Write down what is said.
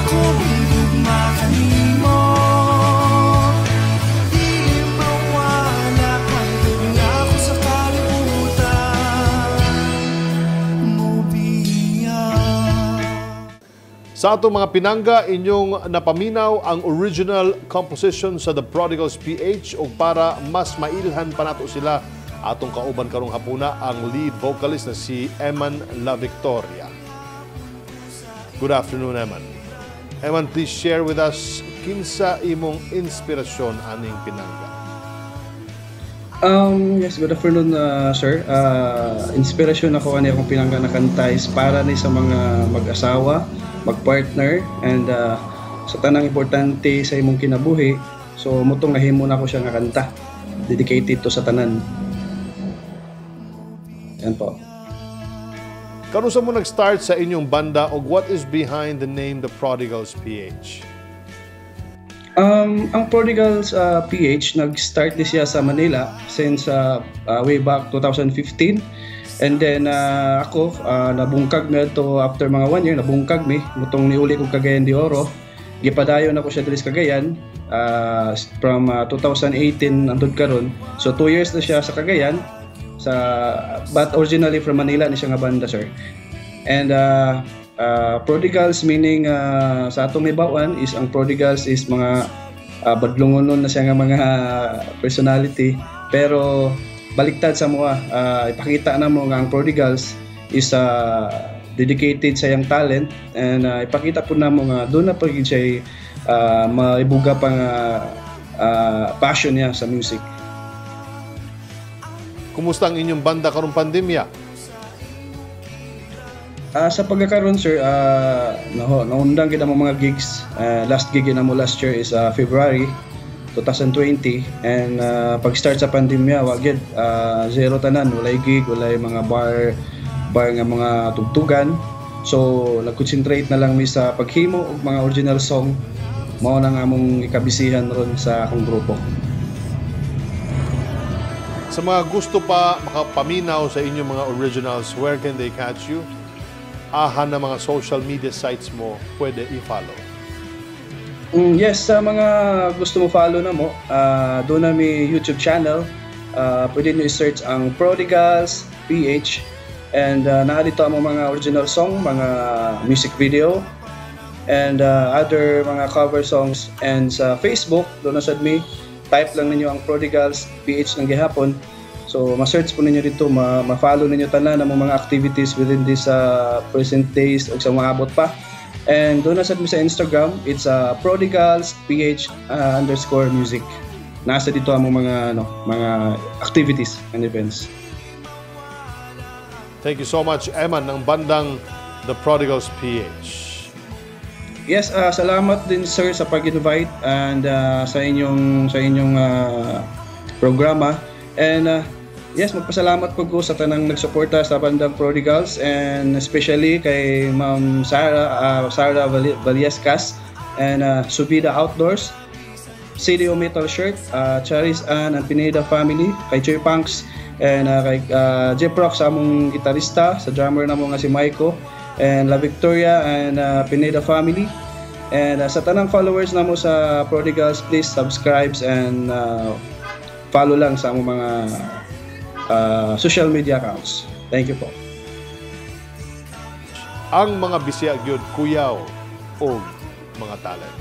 Akong gugma kanimo dili mawala hangtod nga ako sa kalibutan mobiya. Sa atong mga pinangga, inyong napaminaw ang original composition sa The Prodigals PH, ug para mas mailhan pa nato sila, atong kauban karong hapuna ang lead vocalist na si Eman La Victoria. Good afternoon, Eman. Eman, please share with us kinsa imong inspirasyon aning pinangga. Yes, good afternoon, sir. Inspirasyon ako ani akong pinangga na kanta is para ni sa mga mag-asawa, mag-partner, and sa tanang importante sa imong kinabuhi. So, mao tong nahimo na ko siya nga kanta. Dedicated to sa tanan. Yan po. Kanus-a mo nag-start sa inyong banda o what is behind the name The Prodigals PH? Ang Prodigals PH, nag-start ni siya sa Manila since way back 2015. And then ako, nabungkag mi to after mga one year, nabungkag mi. Mao tong niuli kong Cagayan de Oro. Gipadayon ako siya diri sa Cagayan from 2018 hangtod karon. So 2 years na siya sa Cagayan. But originally from Manila ni siya nga banda, sir. And prodigals meaning sa atong hibaw-an is ang prodigals is mga badlungonon na siya nga mga personality, pero baliktad sa mga ipakita na mo nga ang prodigals is dedicated sa iyang talent and ipakita po namo nga duna pa gyud siya maibuga pa nga passion niya sa music. Kumusta ang inyong banda karong pandemya? Sa pagkakaroon, sir, naho, naundang kita mo mga gigs. Last gig na mo last year is February 2020 and pag-start sa pandemya, wa gyud, zero tanan, walay gig, walay mga bar bar nga mga tugtugan. So nag-concentrate na lang mi sa paghimo og mga original song. Mao na nga among ikabisihan ron sa akong grupo. Sa mga gusto pa makapaminaw sa inyong mga originals, where can they catch you? Aha na mga social media sites mo pwede i-follow? Yes, sa mga gusto mo follow na mo, duna mi YouTube channel. Pwede nyo i-search ang Prodigals PH and naa dito ang mga original song, mga music video, and other mga cover songs. And sa Facebook, duna sad mi, type lang ninyo ang Prodigals PH ng gihapon. So, ma-search po ninyo dito, ma-follow ninyo tanan ang mga activities within this present days o sa maabot pa. And duna sad mi sa Instagram, it's Prodigals PH _music. Nasa dito ang mga ano, mga activities and events. Thank you so much, Eman, ng bandang The Prodigals PH. Yes, salamat din, sir, sa pag-invite and sa inyong programa. And yes, magpasalamat po ko sa tanang nagsuporta sa bandang Prodigals and especially kay Ma'am Sarah Valiescas and Subida Outdoors, CDO Metal Shirt, Charis Ann and Pineda family, kay Choy Punks and kay Jeff Rock sa among gitarista, sa drummer namo nga si Maiko, and La Victoria and Pineda family. And sa tanang followers namo sa Prodigals, please subscribe and follow lang sa among mga social media accounts. Thank you po. Ang mga Bisaya gyud kuyaw og mga talent.